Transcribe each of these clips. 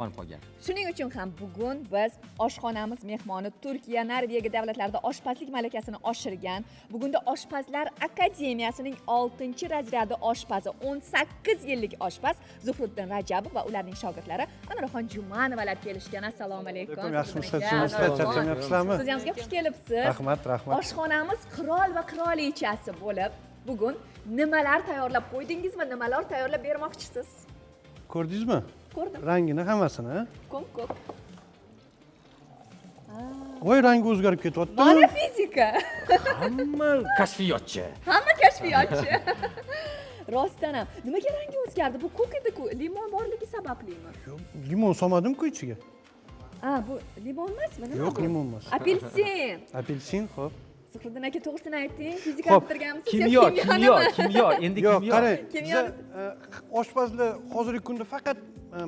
Quvonib qolgan. Shuning uchun ham bugun biz oshxonamiz mehmoni, Turkiya, Norvegiya davlatlarida oshpazlik malakasini oshirgan, bugunda Oshpazlar akademiyasining 6 razryadi oshpazi, 18 yillik oshpaz Zuhriddin Rajabov va ularning shogirdlari Anoraxon Jumanovalar kelishgan. Assalomu alaykum. Yaxshimisiz? Zuhriddin aka, Anoraxon. Charchamayapsizlarmi? Studiyamizga xush kelibsiz. Rahmat, rahmat. Oshxonamiz qirol va qirolichasi bo'lib, bugun nimalar tayyorlab qo'ydingiz va nimalar tayyorlab bermoqchisiz? Ko'rdingizmi? Ko'rdim. Rangini hammasini. Ko'm ko'k. Voy, rangi o'zgarib ketyapti. Mana fizika. Hamma kashfiyotchi. Hamma kashfiyotchi. Rostdan ham. Nimaga rangi o'zgardi? Bu ko'k edi-ku. Limon borligi sabablimi? Yo'q, limon solmadim-ku ichiga. A, bu limon emasmi? Nima Yo'q, bu? Limon emas. Apelsin. Apelsin, xo'p. Zuhriddin aka, to'g'risini ayting. Fizikani Xo'p, bitirganmisiz? Kimyo, yo kimyo, kimyo, endi Yo'q, kimyo. qarang, Kimyo. biza oshpazlar hozirgi kunda faqat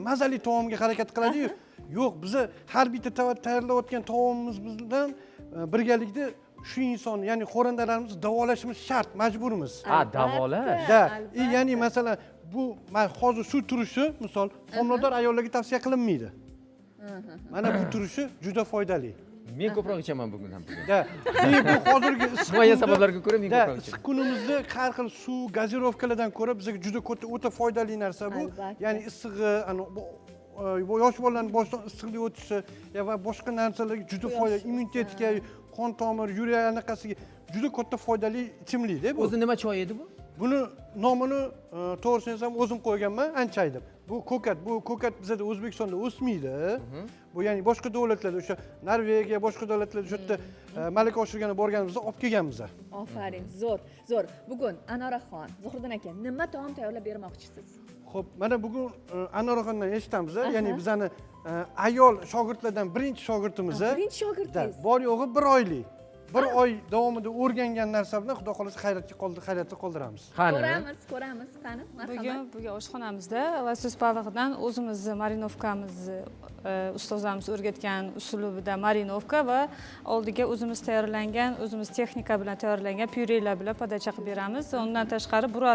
mazali taomga harakat qiladi-yu. Yo'q, biza har bitta tayyorlayotgan taomimiz bilan birgalikda shu insonni, ya'ni xo'randalarimizni davolashimiz shart, majburmiz. Ha, davolash. Да, и ya'ni masalan, bu man hozir shu turishi, misol, homilador ayollarga tavsiya qilinmaydi. Mana bu turishi juda foydali. Men ko'proq ichaman bugun ham. Да. И bu hozirgi issiq Muayyan kunda- sabablarga ko'ra men Да, ko'proq ichaman. issiq kunimizda har xil suv, gazirovkalardan ko'ra bizga juda katta, o'ta foydali narsa bu. Albatta. Ya'ni issig'i, ana bu yosh bolalarning boshidan issiqlik o'tishi ya va boshqa narsalarga juda foydali, immunitetga, qon tomir, yurak anaqasiga juda katta foydali ichimlikda bu. O'zi nima choy edi bu? Buni nomini, to'g'risini aytsam, o'zim qo'yganman, "Anchay" deb. Bu ko'kat, bu ko'kat bizada, O'zbekistonda o'smaydi. Bu ya'ni boshqa davlatlarda, o'sha Norvegiya, boshqa davlatlarda o'sha yerda malaka oshirgani borganimizda olib kelganmiz. Ofarin, zo'r, zo'r. Bugun Anoraxon, Zuhriddin aka, nima taom tayyorlab bermoqchisiz? Xo'p, mana bugun Anoraxondan eshitamiz, ya'ni bizani ayol shogirdlardan birinchi shogirdimiz. Birinchi shogirdingiz. Bor yo'g'i bir oylik. Bir oy davomida o'rgangan narsa bilan, xudo xohlasa, hayratga qoldi, hayratda qoldiramiz. Qani? Ko'ramiz, ko'ramiz. Qani, marhamat. Bugun oshxonamizda лосось balig'idan o'zimizni marinovkamizni, ustozlarimiz o'rgatgan usulida marinovka va oldiga o'zimiz tayyorlangan, o'zimiz texnika bilan tayyorlangan pyurelar bilan подача qilib beramiz. Undan tashqari burat